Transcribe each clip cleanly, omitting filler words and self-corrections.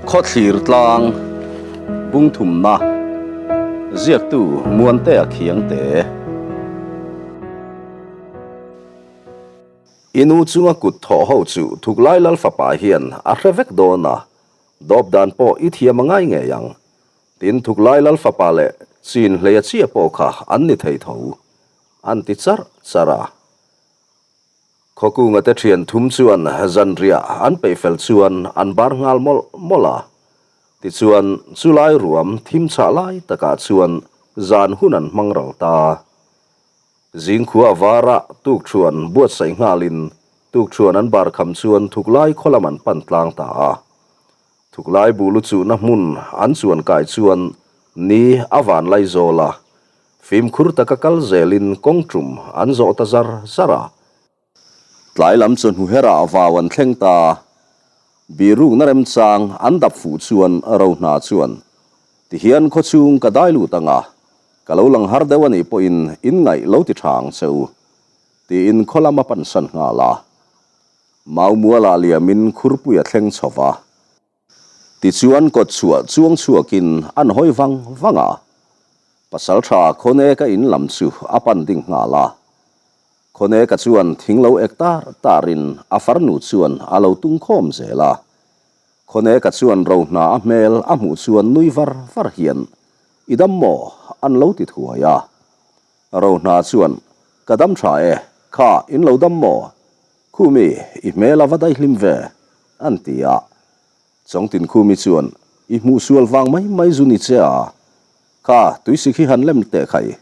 Khawthlir tlang bungthumna ziaktu Muantea Khiangte. I nu chunga kut thawh ho chu Thuklai Lal fapa hian a hre vek dawn a, dawp dan pawh i thiam a ngai ngei ang. Tin, Thuklai Lal fapa leh Chin hleia chia pawh kha an ni thei tho, an ti charh charh a. Khawkunga te thian thum chuan zanriah an peih fel chuan an bar nghal mawlh mawlh a. Tichuan, chulai ruam thim chhah lai takah chuan zan hun an hmang ral ta. Zingkhua vara tukthuan buatsaih nghalin tukthuan an bar kham chuan thuklai khaw lam an pan tlang ta a. Thuklai bulu chuhna hmun an chuan kai chuan ni a van lai zawl a, Fimkhur taka kal zelin kawng tum an zawh ta zar zar a. Tlai lam chu hnuherah vau an thleng ta. Birukna remchang an dap fuh chuan Rohna chuan, Tihian khawchhung ka dai lut ang a, ka lo lang har deuh a nih pawhin in ngaih lo ti tha ang che u, tiin khaw lam a pansan nghal a. Maumualah liamin khurpui a thleng chho va. Tichuan kawtchhuah chuang chhuakin an hawi vang vang a, Pasaltha Khawneka in lam chu a pan ding nghal a. Khawneka chuan thing lo ek tar tarin a farnu chuan a lo tung khawm zel a. Khawneka chuan rohna a hmel a hmuh chuan nui var var hian, I dam maw? an lo ti thuai a. Rohna chuan, Ka dam tha e, kha in lo dam maw? Khumi, i hmel a va daihlim ve, an ti a. Chawngtin Khumi chuan, I hmuh sual vang mai mai zu ni che a, kha tuisik hi han lem teh khai,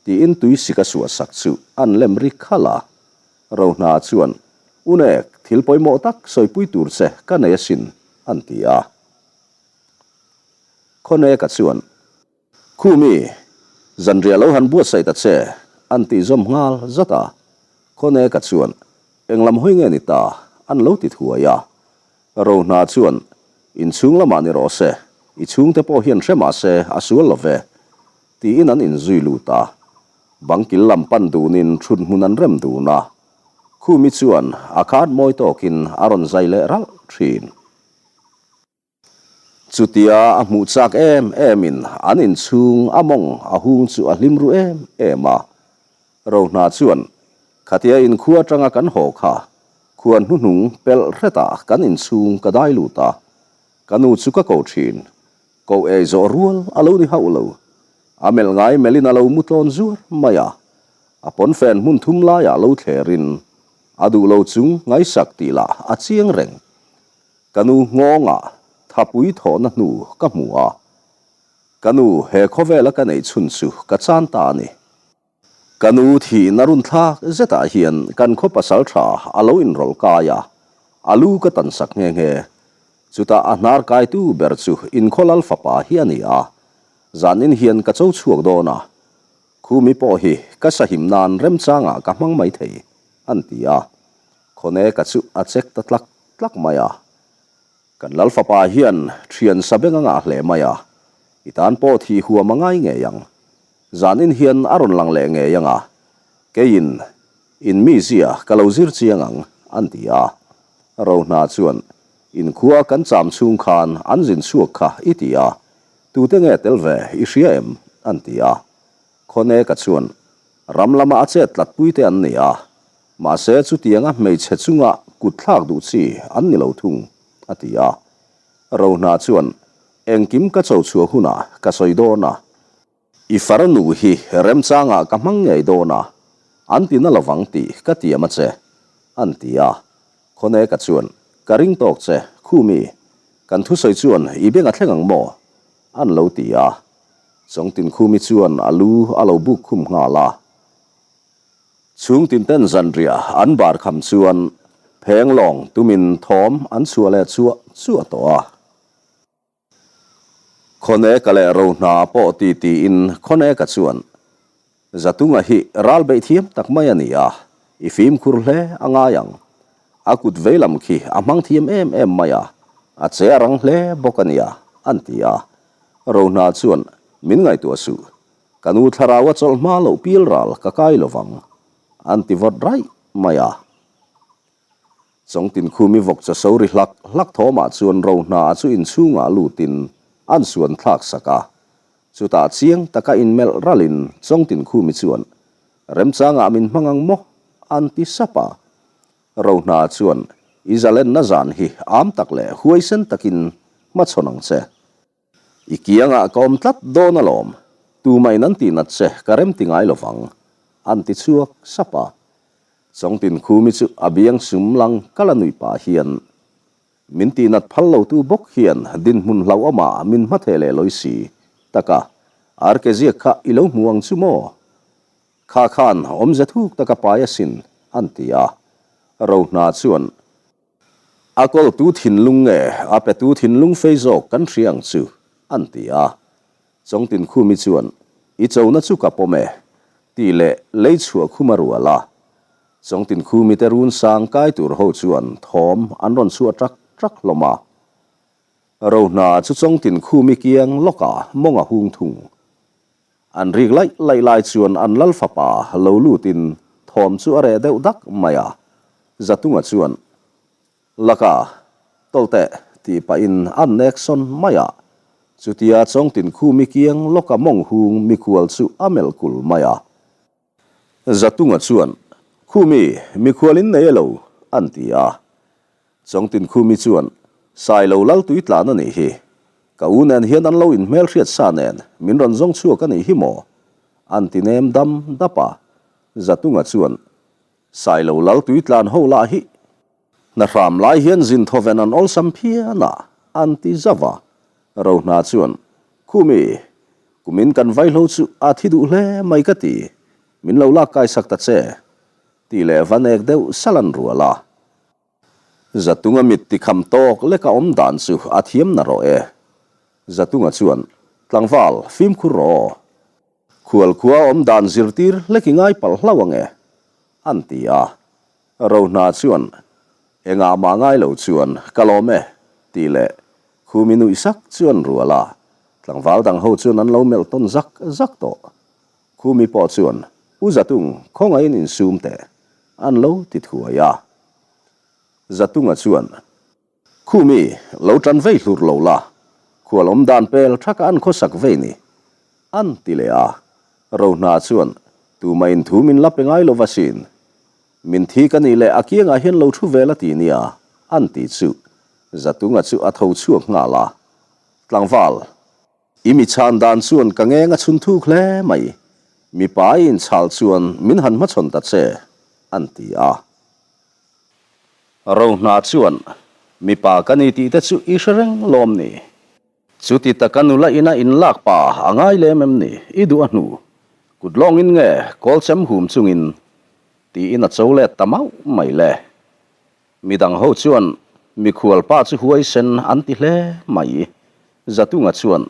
tiin tuisik a suahsak chu an lem ri khalh a. Rohna chuan, Unek, thil pawimawh tak sawipui tur che ka nei asin, an ti a. Khawneka chuan, Khumi, zanriah lo han buatsaih ta che, an tih zawm nghal zat a. Khawneka chuan, Eng lam hawi nge ni ta? an lo ti thuai a. Rohna chuan, Inchhung lamah ni rawh se, i chhungte pawh hian hre mah se a sual lo ve, tiin an inzui lut a. Bangkil lam pan dunin thut hmun an rem dun a. Khumi chuan a khat mawi tawkin a rawn zai leh ralh thin. Chutia a hmuh chak em emin an inchhung a mawng a hung chu a hlim ru em em a. Rohna chuan, Khatia inkhua atanga kan haw kha, khuan hnuhnung pelh hretah kan inchhung ka dai lut a, ka nu chu ka ko thin. Koh ei zawh rual a lo ni hauh lo. A melh ngai melhin a lo mu tlawn zuar mai a. A pawnfen hmun thum laiah lo thlerin a duh lo chung ngaisak tih lah a chiang reng. Ka nu nghawngah thapui thawhna hnu ka hmu a, ka nu he khawvela ka neih chhun chu ka chan ta a ni. Ka nu thihna run thlak zetah hian kan khaw pasal tha a lo inrawlh kai a, a lu ka tan sak nghe nghe. Chutah a hnar kaitu ber chu inkhaw lal fapa hi a ni a, zanin hian ka cho chhuak dawn a, khumi pawh hi ka sahim nan remchangah ka hmang mai thei, an ti a. Khawneka chu a chek ta tlak tlak mai a. Kan Lal fapa hian thian sa beng a ngah hle mai a, i tan pawh thih huam a ngai ngei ang. Zanin hian a rawn lang leh ngei ang a, keiin in mizia ka lo zir chiang ang, an ti a. Rohna chuan, Inkhua kan cham chhung khan an zin chhuak kha i ti a, tute nge tel ve i hria em? an ti a. Khawneka chuan, Ram lama a chet tlatpui te an ni a, Mahse, chutianga hmeichhe chunga kut thlak duh chi an ni lo thung, a ti a. Rohna chuan, Engkim ka cho chhuah hunah ka sawi dawn a. I farnu hi remchangah ka hmang ngei dawn a, an ti na lovang tih ka tiam a che, an ti a. Khawneka chuan, Ka ring tawk che, Khumi, kan thusawi chuan i beng a thleng ang maw? an lo ti a. Chawngtin Khumi chuan a lu a lo buk khum nghal a. Chhung tinten zanriah an bar kham chuan pheng lawng tumin thawm an chhuah leh chuah chuah tawh a. Khawneka leh Rohna pawh ti tiin Khawneka chuan, Zatunga hi ral beih thiam tak mai a ni a, i fimkhur hle a ngai ang. A kut veilam khi a hmang thiam em em mai a, a che a rang hle bawk a nia, an ti a. Rohna chuan, Min ngaihtuah suh, Ka nu thlarau a chawlh hma loh pil ral ka kai lo vang, an ti vawt raih mai a. Chawngtinkhumi vawk chaw so ri hlak hlak thawmah chuan Rohna chu inchhungah lutin an suan thlak sak a. Chutah chiang taka inmelh ralin Chawngtinkhumi chuan, Remchangah min hmang ang maw? an ti sap a. Rohna chuan, I zalenna zan hi am tak leh huaisen takin hmachhawn ang che. I kiangah ka awm tlat dawn alawm, tumahin an tihnat che ka rem ti ngai lovang, an ti chhuak sap a. Chawngtinkhumi chu a biang sum lang ka la nuih pah hian, Min tihnat phal lotu bawk hian dinhmun hlauhawmah min hmatheh leh lawi si. Taka, RK ziak kha i lo hmu ang chu maw? Kha khan awmze thuk taka pai asin, an ti a. Rohna chuan, A kawltu thinlung nge a petu thinlung fei zawk kan hria ang chu, an ti a. Chawngtinkhumi chuan, I chona chu ka pawm e, tih leh lei chhuah khum a rual a. Chawngtinkhumi te run sang kai tur ho chuan thawm an rawn chhuah ṭak ṭak hlawm a. Rohna chu Chawngtinkhumi kiang lawkah mawng a hung thung. An rik laih laih lai chuan an lal fapa lo lutin thawm chu a reh deuh dak mai a, Zatunga chuan, Laka, tawlh teh, tih pahin an nek sawn mai a. Chutia Chawngtinkhumi kiang lawka mawng hung mikhual chu a melh kul mai a. Zatunga chuan, Khumi, mikhual in nei elo? an ti a. Chawngtinkhumi chuan, Sailo Laltui tlan a nih hi. Ka u nen hian an lo inhmelhriat sa nen min rawn zawng chhuak a nih hi maw? an ti nem dam dap a. Zatunga chuan, Sailo Laltui tlan ho lah hi hna hram lai hian zin thawven an awlsam phian a, an ti zauh a. Rohna chuan, Khumi, kumin kan vaihlo chu a thi duh hle mai ka ti, min lo lak kaisak ta che, tih leh va nek deuh salh an rual a. Zatunga mit tikham tawk leka awm dan chu a thiam na rawh e. Zatunga chuan, Tlangval, fimkhur rawh aw. Khualkhua awm dan zirtir hlek i ngai palh hlauh ang e, an ti a. Rohna chuan, Engah mah ngai lo chuan ka lawm e, tih leh Khumi nuih sak chu an rual a, tlangval dang ho chuan an lo melh tawn zak zak tawh. Khumi pawh chuan, U Zatung, khawngaihin insum teh, an lo ti thuai a. Zatunga chuan, Khumi, lo tan vei hlur lo la, khual awm dan pel thaka an khawsak vei ni, an ti leh a. Rohna chuan, Tumah in thu min la pe ngai lo va sin. Min thi ka nih leh a kiangah hian lo thu vel a ti nia, an ti chu. Zatunga chu a tho chhuak nghal a. Tlangval, i mi chhan dan chuan ka ngeng a chhun thuk hle mai. Mipa i inchhal chuan min han hmachhawn ta che, an ti a. Rohna chuan, Mipa ka ni tih te chu i hre reng lawm ni? Chuti taka nula ina inlak pa a ngai lem em ni? I duh a hnu. Kut lawngin nge kawl chem hum chungin tiin a cho let ta mauh mai le. Midang ho chuan mikhual pa chu huaisen an ti hle mai. Zatunga chuan,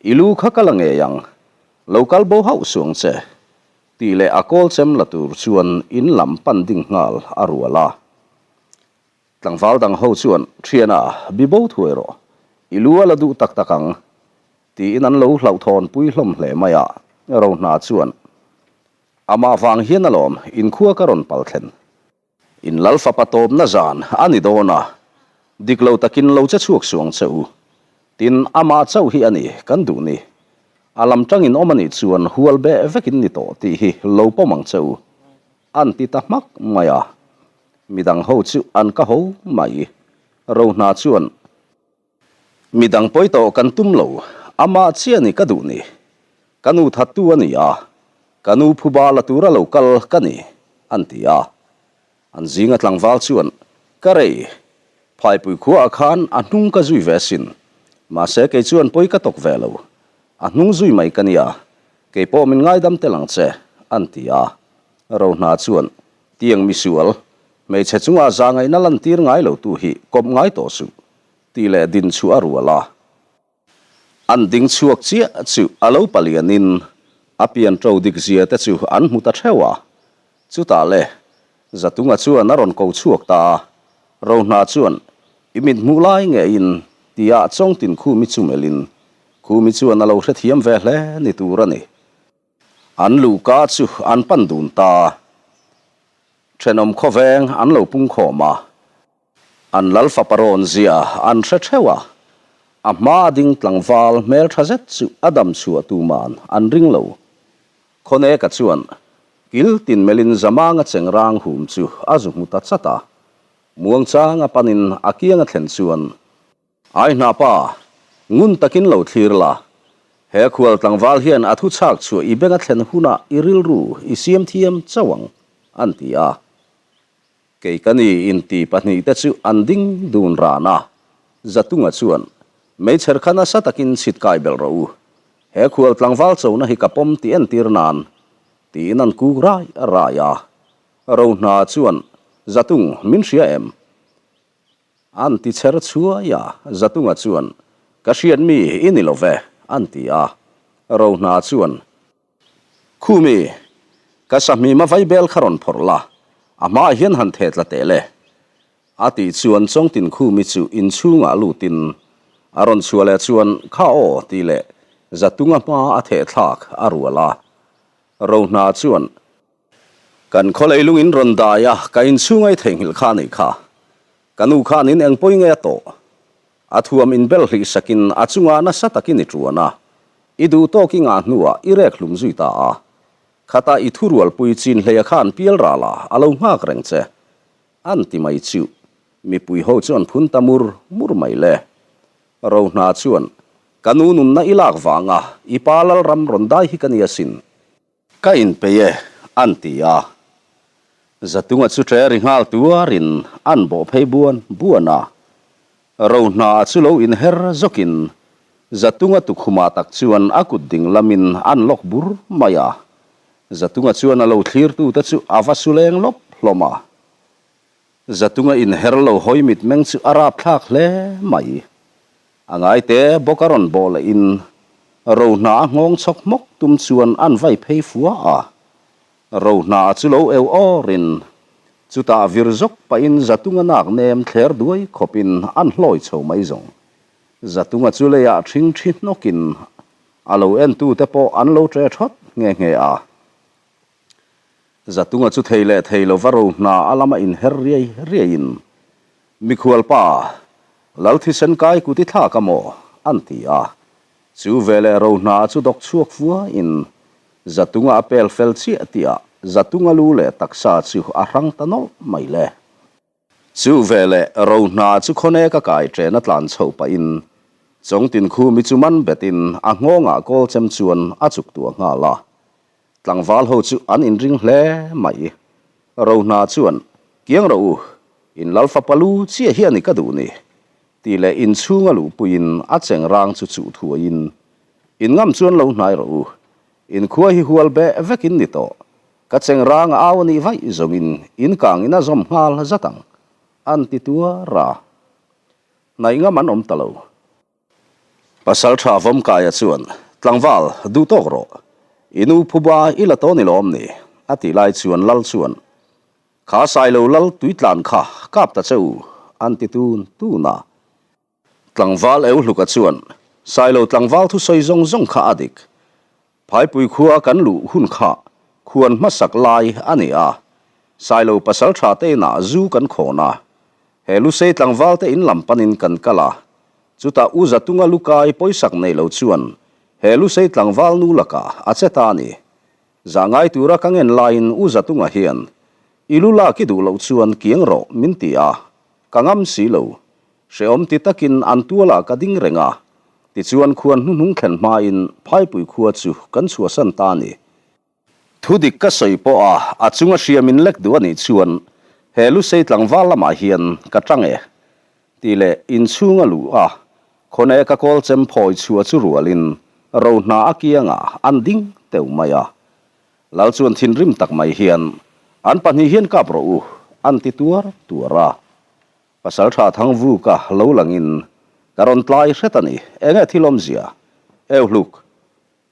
I lu kha ka la ngei ang. Lo kal bo hauh suh ang che. Tih leh a kawl chem la tur chuan in lam pan ding nghal a rual a. Tlangval dang ho chuan, Thiana, bi bo thuai rawh. I lu a la duh tak tak ang, tiin an lo hlauhthawn pui hlawm hle mai a. Rohna chuan, Amah vang hian alawm inkhua ka rawn pal thlen. In lal fapa tawpna zan a ni dawn a, dik lo takin lo che chhuak suh ang che u. Tin, amah chauh hi a ni kan duh ni. A lam tangin awm a nih chuan hual beh vekin ni tawh tih hi lo pawm ang che u. An ti ta hmak mai a, midang ho chu an ka ho mai. Rohna chuan, Midang pawi tawh kan tum lo, amah chiah ni ka duh ni. Ka nu thattu a ni a, ka nu phuba la tura lo kal ka ni, an ti a. An zinga tlangval chuan, Ka rei, phaipui khuaah khan a hnung ka zui ve asin. Mahse kei chuan pawi ka tawk ve lo, a hnung zui mai ka nia, Kei pawh min ngaidam tel ang che, an ti a. Rohna chuan, Tiang misual, hmeichhe chunga zahngaihna lantir ngai lotu hi kawp ngai tawh suh, tih leh din chu a rual a. An ding chhuak chiah chu a lo palianin a pian ṭo dik zia te chu an hmu ta ṭheuh a. Chutah le, Zatunga chuan a rawn ko chhuak ta a. Rohna chuan, I mit hmuh lai ngeiin, tia Chawngtin Khumi chu melhin, Khumi chuan a lo hrethiam ve hle ni tur a ni. An luhka chu an pan dun ta. Thenawm khawveng an lo pung khawm a. An lal fapa rawn zia an hre theuh a, a hmaa ding tlangval hmeltha zet chu a dam chhuah tuman an ring lo. Khawneka chuan kil tin melhin Zamanga chengrang hum chu a zu hmu ta chat a, muangchanga panin a kianga thlen chuan, Ai hna pa, ngun takin lo thlir la. He khual tlangval hian a thu chhak chhuah i beng a thlen hunah i rilru i siam thiam chauh ang, an ti a. Kei ka ni inti pahnihte chu an ding dun ran a. Zatunga chuan, Meichher kha nasa takin chhit kai belh rawh u. He khual tlangval chona hi ka pawm tih entir nan, tiin an kuk rai rai a. Rohna chuan, Zatung, min hria em? An ti chher chhuai a, Zatunga chuan, Ka hriat mi i ni lo ve, an ti a. Rohna chuan, Khumi, ka sahmima vaibel kha rawn phawrh la, a hmaah hian han theh tla teh le. A tih chuan Chawngtin Khumi chu inchhungah lutin a rawn chhuah leh chuan, Kha aw, tih leh Zatunga hma a theh thlak a rual a. Rohna chuan, Kan khaw leilung in rawn dai a, ka inchhung ai theihnghilh kha a nih kha. Ka nu khan in eng pawi nge a tawh? A thuam in bel hlih sakin a chungah nasa takin i ṭuan a, i duh tawk i ngah hnuah i rek hlum zui ta a. Khatah i thurualpui chin hleia khan pial ral a, a lo nghak reng che. An ti mai chu. Mipui ho chuan phun ta mur mur mai le. Rohna chuan, Ka nu nunna i lak vanga i pa Lalram rawn dai hi ka ni asin. Ka inpei e, an ti a. Zatunga chu ṭe ri nghal tuarin an bawh phei buan buan a. Rohna chu lo inher zawkin Zatunga tukhumah tak chuan a kut ding lamin an lawk bur mai a. Zatunga chuan a lo thlirtute chu a va su leng lawp hlawm a. Zatunga inher lo hawi mitmeng chu a rapthlak hle mai. A ngaite bawk a rawn bawh lehin Rohna a nghawng chhawk hmawk tum chuan an vai phei fua a. Rohna chu lo eu awrin chutah vir zawk pahin Zatunga nak nem thler duai khawpin an hlawi chho mai zawng. Zatunga chu leiah ṭhing ṭhi hnawkin a lo entute pawh an lo ṭe ṭhawt nghe nghe a. Zatunga chu thei leh thei lova Rohna a lama inher riai riaiin Mikhual pa, Lal thisen kai kut i thlak a maw? an ti a. Chu veleh Rohna chu dawk chhuak fuaiin Zatunga a pel fel chiah tihah Zatunga lu leh taksa chu a hrang ta nawlh mai le. Chu veleh Rohna chu khawneka kai ṭena tlan chhoh pahin Chawngtin khumi chu man betin a nghawngah kawl chem chuan a chuk tuah nghal a. Tlangval ho chu an inring hle mai. Rohna chuan, Kiang rawh u, in lal fapa lu chiah hi a ni ka duh ni, tih leh inchhung a luhpuiin a cheng rang chu chuh thuaiin, In ngam chuan lo hnai rawh u, in khua hi hual beh vekin ni tawh, ka cheng rang a au a nih vaih zawngin in kang in a zawm nghal zat ang, an ti tuar a. Hnaih ngam an awm ta lo. Pasal tha Vawmkaia chuan, Tlangval, duh tawk rawh. I nu phuba i la tawn i lawm ni? a tih lai chuan Lal chuan, Kha Sailo Lal tuitlan kha kap ta che u, an ti tun tun a. Tlangval Euhluka chuan, Sailo tlangval thusawi zawng zawng kha a dik. Phaipui khua kan luh hun kha khuan hmasak lai a ni a, Sailo pasal tha te inah zu kan khawn a, he Lusei tlangval te in lam panin kan kal a, chutah U Zatunga lukai pawisak nei lo chuan he Lusei tlangval nu lakah a che ta a ni. Zah ngai tura ka ngen laiin U Zatunga hian i lu lak i duh loh chuan kiang rawh min ti a, ka ngam si lo. Hrehawm ti takin an tualah ka ding reng a, tichuan khuan hnuhnung thlen hmain Phaipui khua chu kan chhuahsan ta a ni. Thu dik ka sawi pawh a, a chunga hriam in lek duh a nih chuan he Lusei tlangval lamah hian ka tang e, tih leh inchhung a luh a, khawne ka kawl chem phawi chhuah chu rualin Rohna a kiangah an ding teuh mai a. Lal chuan thinrim tak mai hian, An pahnih hian kap rawh u, an ti tuar tuar a. Pasalṭha Thangvuka lo langin ka rawn tlai hret a ni. Enge thil awmzia? Euhluk,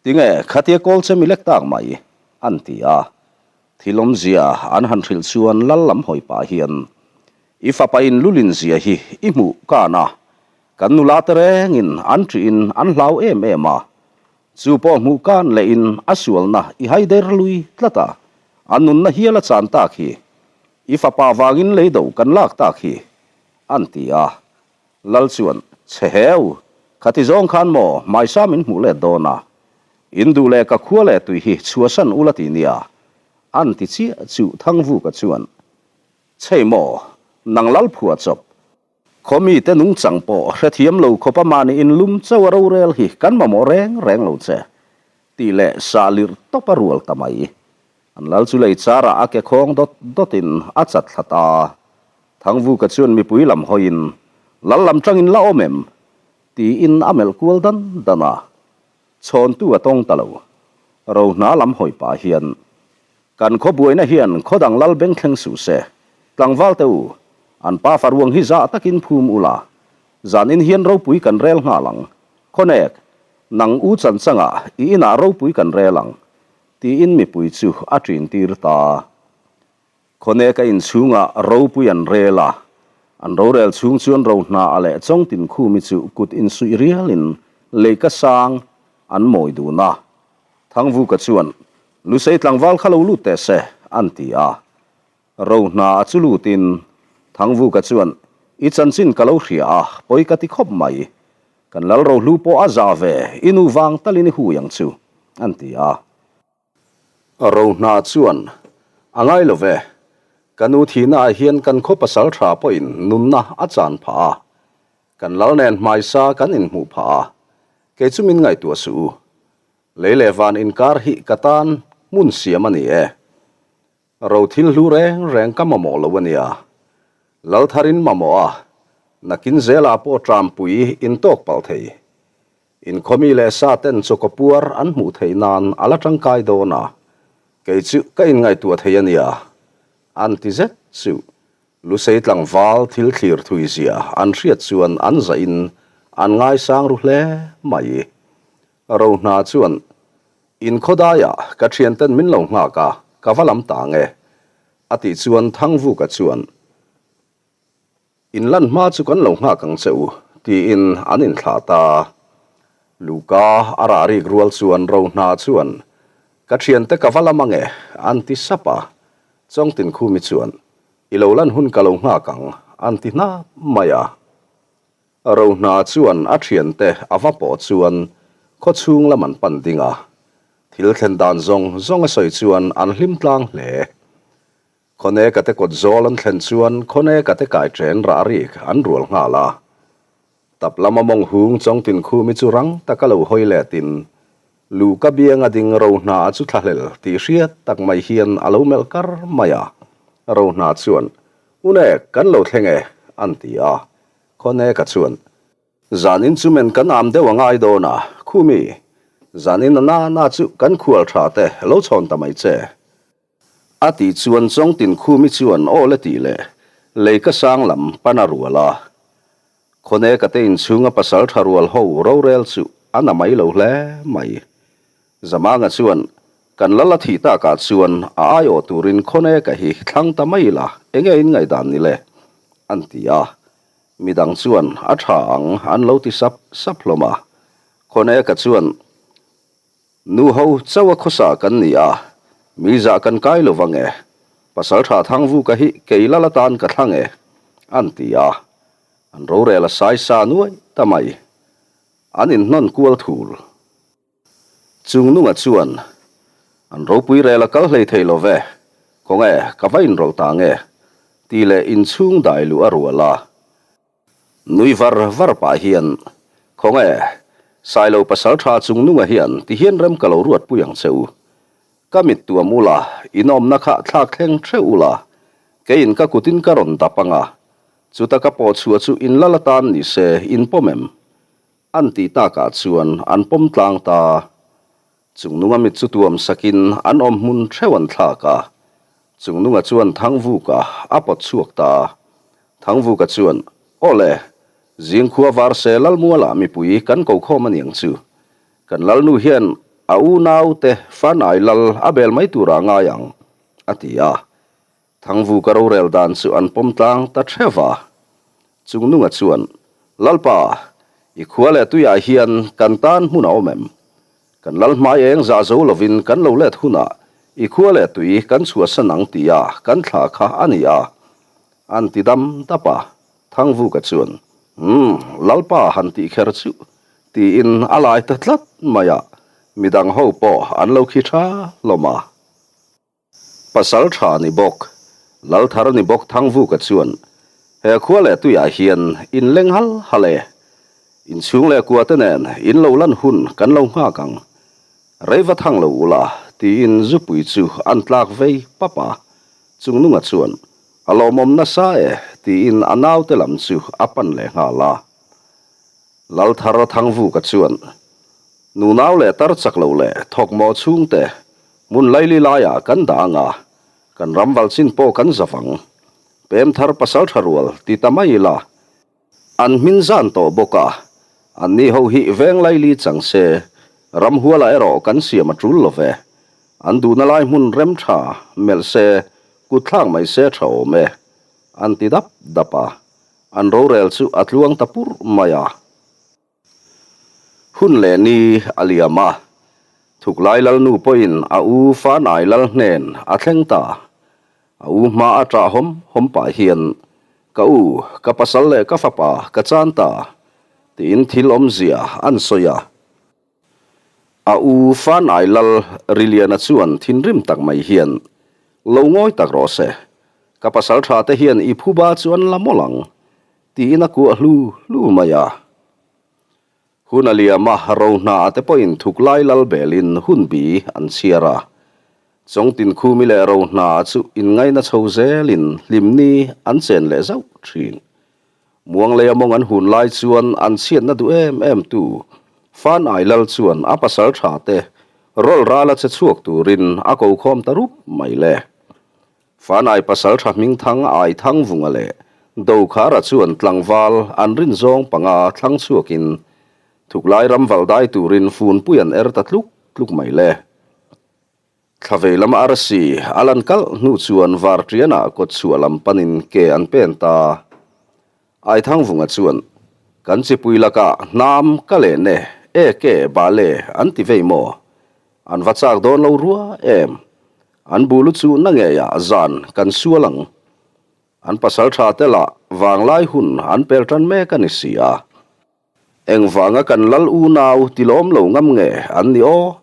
tinge khatia kawl che mi lek tak mai? an ti a. Thil awmzia an han hrilh chuan lal lam hawi pah hian, I fapa in lulin zia hi i hmuh kan a, kan nula te rengin an ṭihin an hlau em em a. Chu pawh hmuh kan lehin a sualna i haider lui tlat a, a nunna hial a chan tak hi. I fapa vangin leido kan lak tak hi. An ti a. Lal chuan, Chhe heu! Khati zawng khan maw hmaisa min hmuh let dawn a? In duh leh ka khua leh tui hi chhuahsan ula ti nia. An ti chiah chu Thangvuka chuan, Chhei maw, nang lal phua chawp. Khaw mite nungchang pawh hrethiam lo khawpa mahni inlum chauh a rorel hi kan mamawh reng reng lo che, tih leh sah lirh tawp a rual ta mai. An lal chu lei charah a ke khawng dawt dawtin a chat thla ta. Thangvuka chuan mipui lam hawiin, Lal lam tangin la awm em? tiin a melh kual dan dan a. Chhawntu a tawng ta lo. Rohna lam hawi pah hian, Kan khaw buaina hian khaw dang lal beng thleng suh se. Tlangval te u, an pa faruang hi zah takin phum ula, zanin hian ropui kan rel nghal ang. Khawnek, nang u chanchangah i inah ropui kan rel ang. Tiin mipui chu a ṭin tir ta. Khawneka inchhungah ropui an rel a, an rorel chhung chuan rohna a leh Chawngtin Khumi chu kut insuih rialin leika sang an mawi dun a. Thangvuka chuan, Lusei tlangval kha lo lut teh se, an ti a. Rohna a chu lutin Thangvuka chuan, I chanchin ka lo hria a, pawi ka ti khawp mai. Kan lal rohlu pawh a za ve, i nu vang talin i hui ang chu, an ti a. Rohna chuan, A ngai lo ve, ka nu thihnaah hian kan khaw pasal tha pawhin nunna a chan phah a, kan lal nen hmaisa kan inhmuh phah a, kei chu min ngaihtuah suh u. Lei leh van inkar hi ka tan hmun siam a ni e. Ro thil hlu reng reng ka mamawh lo a nia. Lal tharin mamawh a, nakin zelah pawh trampui in tawk palh thei. Inkhawmi leh sa ten chawkaw puar an hmuh theih nan a la tangkai dawn a, kei chu ka inngaihtuah thei a nia. An ti zet chu Lusei tlangval thil thlir thui zia an hriat chuan an zahin an ngaisang ru hle mai. Rohna chuan In khawdaiah ka thianten min lo nghak a, ka va lam ta nge? A tih chuan Thangvuka chuan, In lan hma chu kan lo nghak ang che u, tiin an inthlah ta. Luka a rah rik rual chuan Rohna chuan, Ka thiante ka va lam ange, an ti sap a. Chawngtinkhumi chuan, I lo lan hun ka lo nghak ang, an ti hnap mai a. Rohna chuan a thiante a va pawh chuan khawchhung lam an pan ding a, thil thlen dan zawng zawng a sawi chuan an hlim tlang hle. Khawneka te kawt zawl an thlen chuan Khawneka te kai chen rah rik an rual nghal a. Tap lama mawng hung Chawngtin Khumi chu rang taka lo hawi letin Luhka bianga ding Rohna chu thlahlel tih hriat tak mai hian a lo melh kar mai a. Rohna chuan, Unek, kan lo thleng e, an ti a. Khawneka chuan, Zanin chu men kan am deuh a ngai dawn a, Khumi, zanin a na na chu kan khual tha te lo chhawn ta mai che. A tih chuan Chawngtin Khumi chuan aw le tih leh leika sang lam pan a rual a. Khawneka te inchhunga pasal tha rual ho rorel chu a na mai lo hle mai. Zamanga chuan, Kan lal a thih takah chuan a aiawh turin Khawneka hi thlang ta mai ila, enge in ngaihdan ni le? an ti a. Midang chuan a tha ang an lo ti sap sap hlawm a. Khawneka chuan, Nu ho chauh a khawsa kan ni a, mi zah kan kai lo vang e. Pasal tha Thangvuka hi kei lal atan ka thlang e, an ti a. An rorel a sai sa nuai ta mai. An inhnawn kual thul. Chungnunga chuan, An ropui rel a kal hlei thei lo ve, khawnge ka va inrawlh ta nge? tih leh inchhung dai luh a rual a. Nui var var pah hian, Khawnge, Sailo pasaltha Chungnunga hian tihian rem ka lo ruatpui ang che u. Ka mit tuam ula, in awmna kha thlak thleng theuh ula, keiin ka kutin ka rawn dap ang a, chuta ka pawh chhuah chu in lal atan ni se in pawm em? An tih takah chuan an pawm tlang ta. Chungnunga mit chu tuam sakin an awm hmun theuh an thlak a. Chungnunga chuan Thangvuka a pawt chhuak ta. Thangvuka chuan, Aw le, zingkhua var se Lalmualah mipui kan ko khawm a niang chu. Kan Lalnu hian a unaute fanai lal a bel mai turah a ngai ang, a ti a. Thangvuka rorel dan chu an pawm tlang ta theuh va. Chungnunga chuan, Lalpa, i khua leh tuiah hian kan tan hmun a awm em? Kan lal hmai eng zah zo lovin kan lo let hunah i khua leh tui kan chhuahsan ang tia kan thla kha a ni a, an ti dam dap a. Thangvuka chuan, Umm, Lalpa han tih kher chu, tiin a lai ta tlat mai a, midang ho pawh an lo khi tha hlawm a. Pasal tha ni bawk, Lalthar ni bawk Thangvuka chuan, He khua leh tuiah hian in leng hal hal e. Inchhung leh kua te nen in lo lan hun kan lo nghak ang. Rei va thang lo ula, tiin zupui chu an tlak vei pap a. Chungnunga chuan, A lawmawm nasa e, tiin a naute lam chu a pan leh nghal a. Lalthar Thangvuka chuan, Nunau leh tar chak lo leh thawkmawh chhungte hmun laili laiah kan dah ang a, kan ram val chin pawh kan za vang. Pem thar pasal tha rual ti ta mai ila, an hmin zan tawh bawk a, anni ho hi veng laili chang se, ramhuala erawh kan siam a tul lo ve. An duhna lai hmun rem tha melh se, kut thlak mai se tha awm e, an ti dap dap a. An rorel chu a tluang ta pur mai a. Hun leh ni a liam a, Thuklai Lalnu pawhin a u Fanai Lal hnen a thleng ta. A u hma a ṭah hawm hawm pah hian, Ka u, ka pasal leh ka fapa ka chan ta, tiin thil awmzia an sawi a. A u Fanai Lal Riliana chuan thinrim tak mai hian, Lo ngawi tak rawh se, ka pasal tha te hian i phuba chu an la mawlh ang, tiin a kuah hlu hlu mai a. Hun a liam a, Rohna a te pawhin Thuklai Lal belin hun bi an chhiar a. Chawngtin Khumi leh Rohna chu inngaina chho zelin hlimni an chen leh zauh thin. Muangleia mawng an hun lai chuan an chhiatna duh em em tu Fan Ai Lal chuan a pasal tha te rawlh rala che chhuak turin a ko khawm ta rup mai le. Fan Ai pasal tha hmingthang Ai Thang Vunga leh Dokhara chuan tlangval an rin zawng panga thlang chhuakin thuklai ram valh dai turin funpui an er ta tluk tluk mai le. Thla vei lam arsi a lan kalh hnu chuan Varṭianah kawtchhuah lam panin ke an pen ta. Aithangvunga chuan, Kan chipui lakah hnam ka len e, e ke bale an ti vei maw? An va chak dawn lo rua em? An bulu chu na ngeiah zan kan sual ang. An pasal tha te lah vanglai hun an pel tan mek a ni si a. Engvanga kan lal unau tilawm lo ngam nge an ni aw?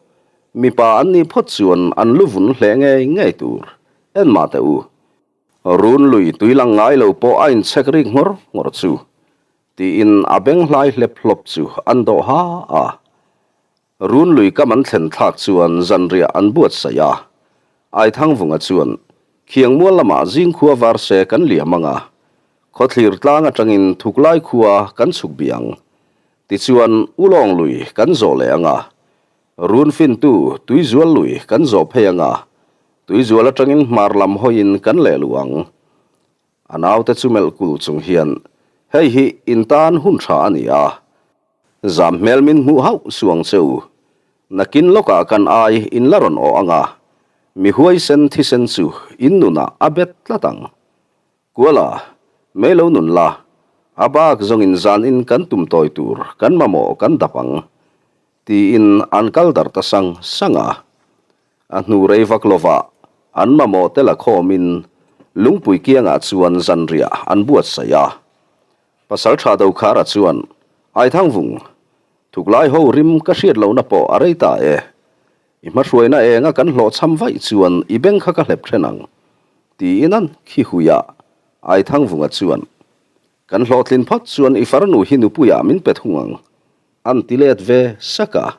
Mipa an nih phawt chuan an lu vun hle ngei ngei tur. En mah teh u. Run lui tui lang ngai lo pawh a inchhek rik nghawr nghawr chu. Tiin a beng hlai hlep hlawp chu an dawh ha a. Run lui kam an thlen thlak chuan zanriah an buatsaih a. Aithangvunga chuan Khiangmual lamah zingkhua var se kan liam ang a, khawthlir tlang atangin thuklai khua kan chhuk bih ang. Tichuan, Ulawng lui kan zawh leh ang a, run fintu Tuizual lui kan zawh phei ang a, Tuizual atangin hmar lam hawiin kan leh luh ang. A naute chu melh kul chung hian, Hei hi in tan hun tha a ni a, zam hmel min hmuh hauh suang che u. Nakin lawkah kan ai in la rawn awh ang a, mi huaisen thisen chu in nunah a bet tlat ang. Kuala, mei lo nun la, a bak zawngin zan in kan tum tawi tur kan mamawh kan dap ang, tiin an kal dar ta sang sang a. A hnu rei vak lovah an mamawh te la khawmin lungpui kiangah chuan zanriah an buatsaih a. Pasalṭha Dokhara chuan, Aithangvung, thuklai ho rim ka hriat lohna pawh a rei ta e. I hmahruaina enga kan hlawhchham vaih chuan i beng kha ka hlep ṭhen ang, tiin an khi hui a. Aithangvunga chuan, Kan hlawhtlin phawt chuan i farnu hi nupuiah min pe thung ang, an ti let ve sak a.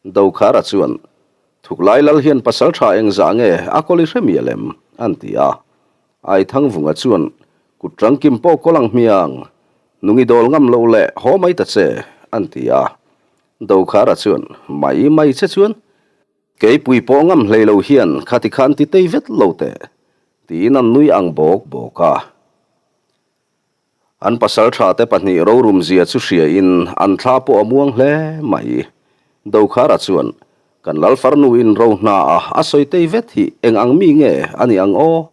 Dokhara chuan, Thuklai lal hian pasal tha engzah nge a kawl i hre mial em? an ti a. Aithangvunga chuan, Kut tangkim pawh kawl ang hmiang, nung i dawl ngam loh leh haw mai ta che, an ti a. Dokhara chuan, Mai mai che chuan, Keipui pawh ngam hlei lo hian khati khan ti tei vet lo teh, tiin an nui ang bawk bawk a. An pasal tha te pahnih rorum zia chu hria in an thla pawh a muang hle mai. Dokhara chuan, Kan lal farnu in ro hna a a sawi tei vet hi eng ang mi nge a ni ang aw?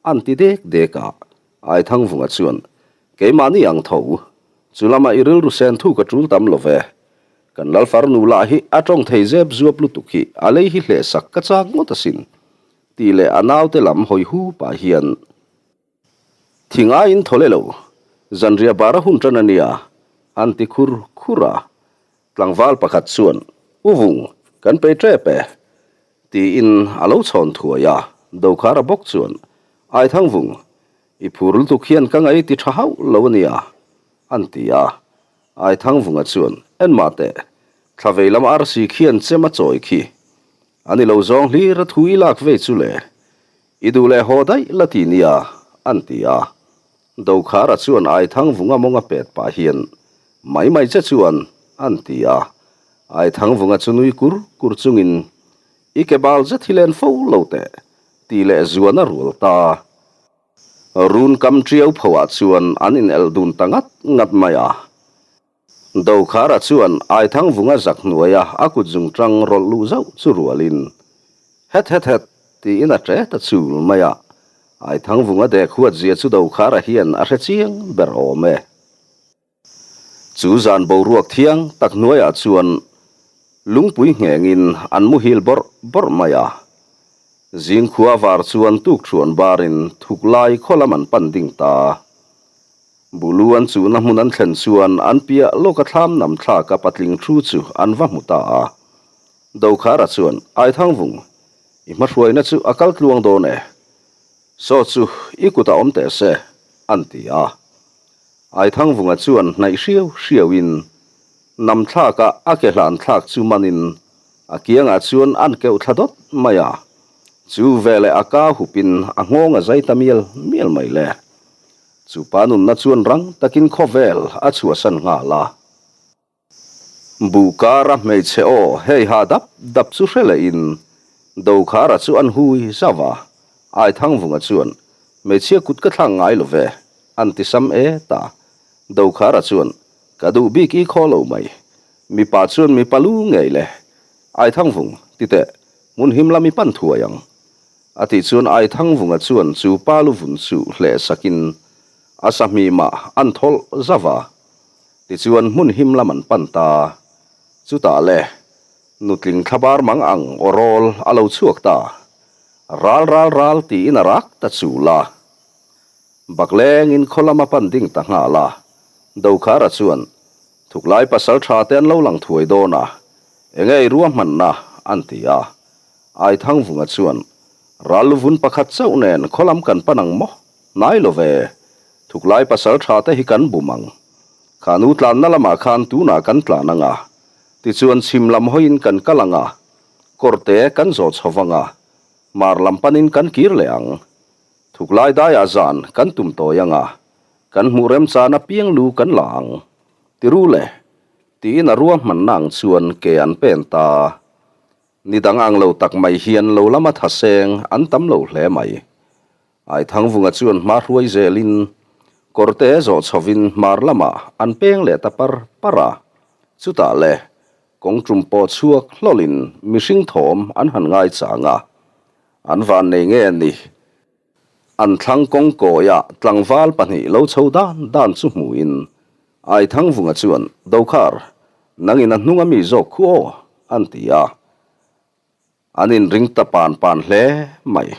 An ti dek dek a. Aithangvunga chuan, Keimahni ang tho, chu lama i rilru sen thu ka tul tam lo ve. Kan lal farnu lah hi a tawng thei zep zuap lutuk hi a lei hi hlehsak ka chak ngawt asin, tih leh a naute lam hawi hu pah hian, Thing aiin thaw le lo. Zanriah bar a hun tan a nia, an ti khur khur a. Tlangval pakhat chuan, U Vung, kan pe tep e, tiin a lo chhawn thuai a. Dokhara bawk chuan, Aithang Vung, i phur lutuk hian ka ngaih ti tha hauh lo a nia, an ti a. Aithang Vunga chuan, En mah teh, thla vei lam arsi khian chem a chawi khi. A ni lo zawng hlir a thu i lak vei chu le. I duh leh haw daih la ti nia, an ti a. Dokhara chuan Aithangvunga mawng a pet pah hian, Mai mai che chuan, an ti a. Aithangvunga chu nui kur kur chungin, I ke bal zet hi len fo lo teh, tih leh zuan a rual ta. Run kam ṭiau phoah chuan an inelh dun ta ngat ngat mai a. Dokhara chuan Aithangvunga zak hnuaia a kut zungṭang rawlh luh zauh chu rualin, Het het het, tiin a ṭe ta chul mai a. Aithangvunga dek huatzia chu Dokhara hian a hre chiang ber awm e. Chu zan boruak thiang tak hnuaiah chuan lungpui nghengin an muhil bawrh bawrh mai a. Zingkhua var chuan tukṭhuan barin thuk lai khaw lam an pan ding ta. Bulu an chuhna hmun an thlen chuan an piah lawka thlam nam thlaka patling thu chu an va hmu ta a. Dokhara chuan, Aithangvung, i hmahruaina chu a kal tluang dawn e. Saw chu i kutah awm teh se, an ti a. Aithangvunga chuan hnaih hriau hriauin nam thlaka a ke hlan thlak chu manin a kiangah chuan an keuh thla dawt mai a. Chu veleh a ka hupin a nghawng a zai ta mial mial mai le. Chu pa nunna chuan rang takin khawvel a chhuahsan nghal a. Buh kara hmeichhe aw hei ha dap dap chu hre lehin Dokhara chu an hui zauh a, Aithangvunga chuan, Hmeichhia kut ka thlak ngai lo ve, an ti sam e ta. Dokhara chuan, Ka duh bik i khaw lo mai. Mipa chuan mipa lu ngei le. Aithangvung, ti teh, hmun him lam i pan thuai ang. A tih chuan Aithangvunga chuan chu pa luvun chu hleh sakin a sahmimah an thawlh zauh a. Tichuan hmun him lam an pan ta. Chutah le, nutling thlabar mang ang aw rawl a lo chhuak ta. Ral ral ral tiin a rak ta chul a. Baklengin khaw lam a pan ding ta nghal a. Dokhara chuan, Thuklai pasal tha te an lo lang thuai dawn a, enge i ruahmanna? an ti a. Aithangvunga chuan, Ral luvun pakhat chauh nen khaw lam kan pan ang maw? Hnai lo ve. Thuklai pasal tha te hi kan bum ang. Kha nu tlanna lamah khan tunah kan tlan ang a. Tichuan chhim lam hawiin kan kal ang a. Kawrte kan zawh chho vang a. Mar lam panin kan kir leh ang. Thuklai daiah zan kan tum tawi ang a. Kan hmuh remchan apiang lu kan la ang. Tiru le. Tiin a ruahmanna ang chuan ke an pen ta. Ni dang ang lo tak mai hian lo lama thaseng an tam lo hle mai. Aithangvunga chuan hma hruai zelin kawrte zawh chhovin hmar lamah an peng leh ta par par a. Chutah le, kawng tum pawh chhuak hlawlin mihring thawm an han ngaichang a. An van nei nge ni? An thlang kawng kawiah tlangval pahnih lo chho dan dan chu hmuhin Aithangvunga chuan, Dokhar, nangin a hnung a mi zawk khu aw, an ti a. An inring ta pan pan hle mai.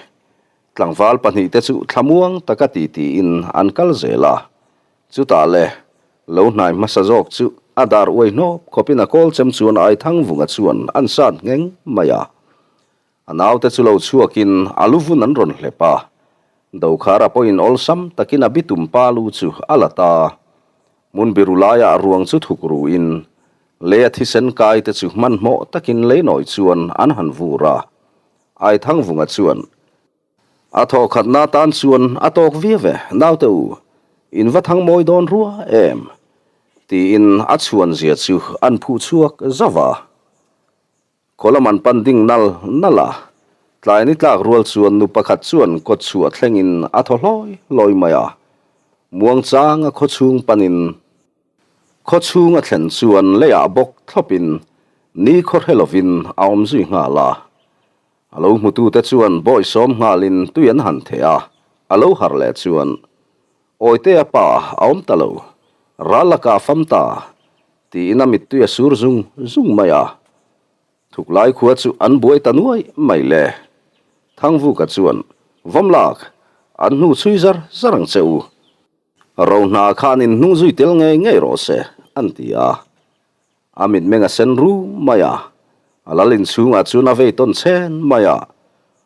Tlangval pahnihte chu thlamuang taka titiin an kal zel a. Chutah le, lo hnai hmasa zawk chu a dar uai hnawp khawpin a kawl chem chuan Aithangvunga chuan an sat ngheng mai a. A naute chu lo chhuakin a lu vun an rawn hlep a, Dokhara pawhin awlsam takin a bitum pa lu chu a la ta. Hmun biru laiah ruang chu thuk ruin lei a thisen kai te chu hmanhmawh takin leinawi chuan an han vur a. Aithangvunga chuan, A thawhkhatna tan chuan a tawk viau e, naute u, in va thang mawi dawn rua em? tiin a chhuanzia chu an phuh chhuak zauh a. Khaw lam an pan ding nal nal a, tlai ni tlak rual chuan nu pakhat chuan kawt chhuah thlengin a thaw hlawi hlawi mai a. Muangchang a khaw chhung panin khaw chhung a thlen chuan leiah bawk thlawpin ni khaw hre lovin a awm zui nghal a. A lo hmutute chuan bawihsawm nghalin tui an han theh a, a lo harh leh chuan Awitea pa a awm ta lo, ral lakah a fam ta, tiin a mittui a sur zung zung mai a. Thuklai khua chu an buai ta nuai mai le. Thangvuka chuan, Vawmlak, an hnu chhui zar zar ang che u. Rohna khan in hnung zui tel ngei ngei rawh se, an ti a. A mitmeng a sen rum mai a, a lal inchhungah chuan a vei tawn chhen mai a.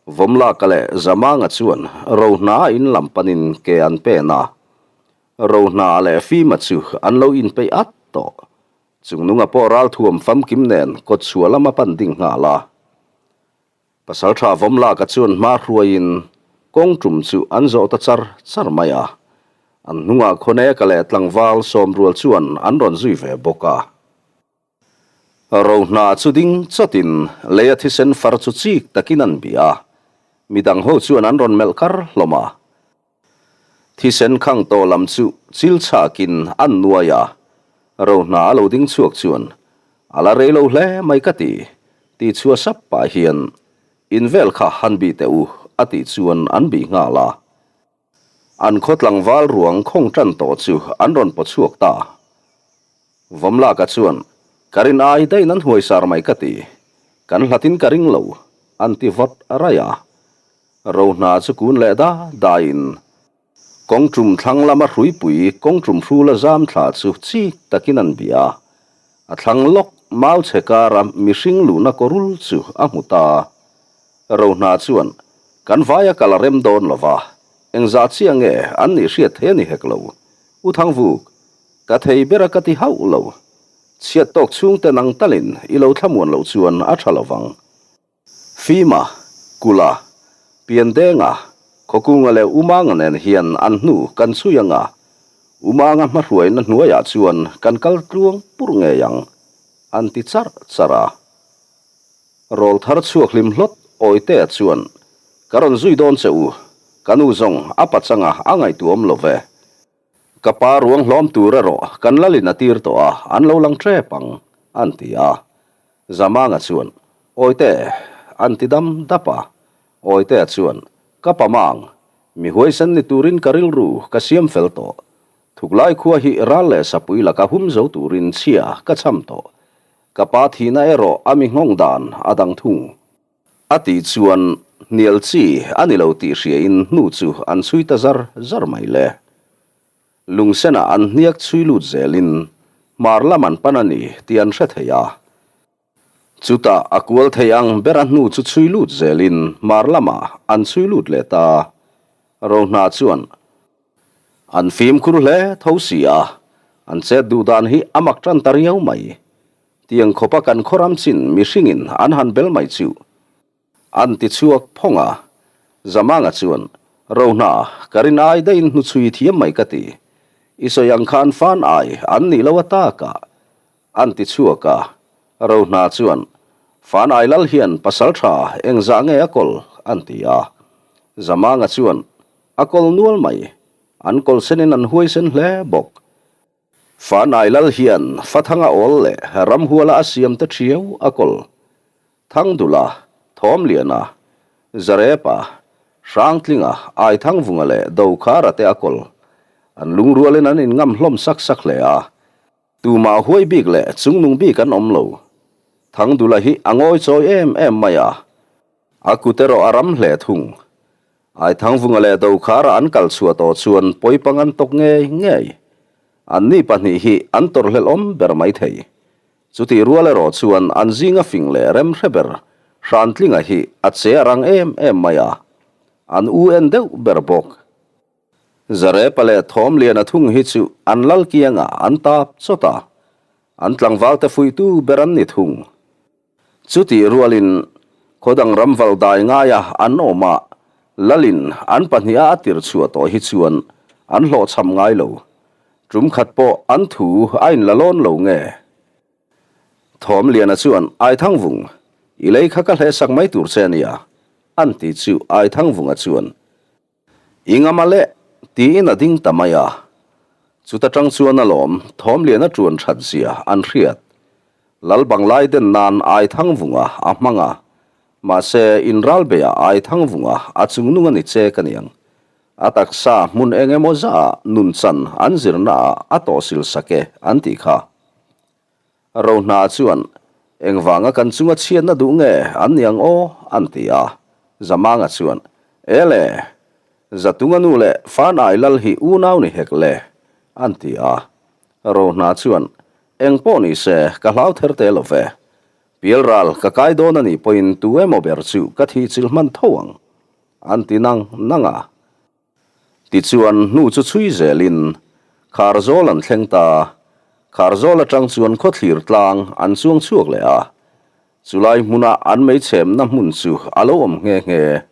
Vawmlaka leh Zamanga chuan Rohna a in lam panin ke an pen a. Rohna leh Fima chu an lo inpeih at tawh. Chungnunga pawh ralthuam famkim nen kawtchhuah lam a pan ding nghal a. Pasalṭha Vawmlaka chuan hma hruaiin kawng ṭum chu an zawh ta char char mai a. An hnungah Khawneka leh tlangval Sawmrual chuan an rawn zui ve bawk a. Rohna chu ding chawtin leia thisen far chu chik takin an bih a, midang ho chuan an rawn melh kar hlawm a. Thisen khang tawh lam chu chil chhakin an nuai a, Rohna a lo ding chhuak chuan a la rei lo hle mai ka ti, tih chhuah sap pah hian in vel kha han bih teh u a tih chuan an bih nghal a. An khaw tlangval ruang khawng tan tawh chu an rawn paw chhuak ta. Vawmlaka chuan ka rin ai daihin an huai sar mai ka ti, kan hlatin ka ring lo an ti vawt raih a. Rohna chu kun leh da daiin kawng tum thlang lama hruipui kawng tum hrula zam thla chu chik takin an bih a, a thlang lawk mau chhe kara mihring luhna kawrul chu a hmu ta. Rohna chuan, Kan vaia kal a rem dawn lo va, engzah chiah nge an nih hriat thei a ni hek lo. U Thangvuk, ka thei bera ka ti hauh lo. Chhiat tawk chhungte nang talin i lo thlamuan loh chuan a tha lo vang. Fima, Kula, Piandenga, Khawkunga leh Umanga nen hian an hnu kan chhui anga, Umanga hmahruaina hnuaiah chuan kan kal tluang pur ngei ang, an ti charh charh a. Rawl thar chhuak hlim hlawt Awitea chuan, Ka rawn zui dawn che u, ka nu zawng a pachanga a ngaihtuahawm lo ve. Ka pa ruang hlawm tur erawh kan lalin a tir tawh a, an lo lang ṭep ang, an ti a. Zamanga chuan, Awite, an ti dam dap a. Awitea chuan, Ka pa mang, mi huaisen ni turin ka rilru ka siam fel tawh. Thuklai khua hi ral leh sapui laka hum zo turin chhia ka cham tawh. Ka pa thihna erawh a mi nghawng dan a dang thung. A tih chuan hnial chi a ni lo tih hriain hnu chu an chhui ta zar zar mai le. Lungsenah an hniak chhui lut zelin hmar lam an pan a ni tih an hre thei a. Chutah a kual thei ang bera hnu chu chhui lut zelin hmar lamah an chhui lut leh ta. Rohna chuan an fimkhur hle tho si a, an chet duh dan hi a mak tan ta riau mai. Tiang khawpa kan khawram chin mihringin an han bel mai chu an ti chhuak phawng a. Zamanga chuan, Rohna, ka rin ai daihin hnuchhui thiam mai ka ti. I sawi ang khan fan ai an nih lo a taka an ti chhuak a. Rohna chuan, Fan ai lal hian pasal tha engzah nge a kawl? an ti a. Zamanga chuan, A kawl nual mai. An kawl senin an huaisen hle bawk. Fanai lal hian Fathanga awl leh Ramhuala a siam te thiau a kawl. Thangdula, Thawmliana, Zarepa, Hrangtlinga, Aithangvunga leh Dokhara te a kawl. An lungrualin an inngam hlawm sak sak hle a. Tumah huai bik leh chungnung bik an awm lo. Thangdula hi a ngawi chawi em em mai a. A kut erawh a ram hle thung. Aithangvunga leh Dokhara an kal chhuah tawh chuan pawipang an tawk ngei ngei. Anni pahnih hi an tawrhhlelh awm ber mai thei. Chutih rual erawh chuan an zinga fing leh rem hre ber Hrantlinga hi a che a rang em em mai a, an u en deuh ber bawk. Zarepa leh Thawmliana thung hi chu an lal kiangah an tap chawt a, an tlangvalte fuihtu ber an ni thung. Chutih rualin khawdang ram val dai ngaia an awm a, Lalin an pahniha a tir chhuah tawh hi chuan an hlawhchham ngai lo. Tum khat pawh an thu a inla lawn lo nge? Thawmliana chuan Aithangvung, i lei kha ka hlehsak mai tur che ania, an ti chu Aithangvunga chuan I ngam a leh, tiin a ding ta mai a. Chuta tang chuan a lawm Thawmliana tuan that zia an hriat. Lal Banglai den nan Aithangvunga a hmang a, mahse inralbeia Aithangvunga a chungnung a ni che ka niang. A taksa hmun eng emaw zah nunchan an zirna ah a tawhsil sak e an tih kha. Rohna chuan, Engvanga kan chunga chhiatna duh nge an ni ang aw? an ti a. Zamanga chuan, E le! Zatunga nu leh Fanai lal hi unau ni hek le. An ti a. Rohna chuan, Eng pawh ni se, ka hlau ther te lo ve. Pialral ka kai dawn a nih pawhin tu emaw ber chu ka thih chilh hman tho ang. An ti nang nang a. Tichuan hnu chu chhui zelin Kharzawl an thleng ta. Kharzawl atang chuan khawthlir tlang an chuang chhuak leh a. Chulai hmuna an meichhemna hmun chu a lo awm nghe nghe.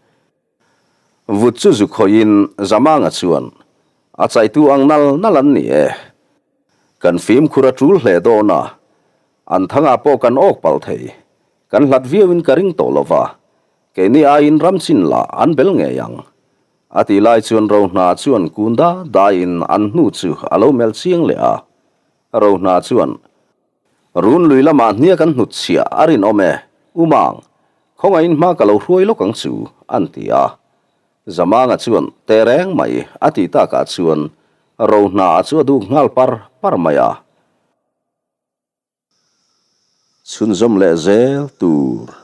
Vut chu zu khawihin Zamanga chuan a chaitu ang nal nal an ni e. Kan fimkhur a tul hle dawn a, an thangah pawh kan awk palh thei. Kan hlat viauin ka ring tawh lo va, keini aiin ram chin lah an bel ngei ang. A tih lai chuan Rohna chuan kun da daiin an hnu chu a lo melh chiang leh a. Rohna chuan, Run lui lamah hniak an hnut chhiah a rinawm e, Umang, khawngaihin hma ka lo hruai lawk ang chu, an ti a. Zamanga chuan teh reng mai a tih takah chuan Rohna chu a duk nghal par par mai a. Chhunzawm leh zel tur.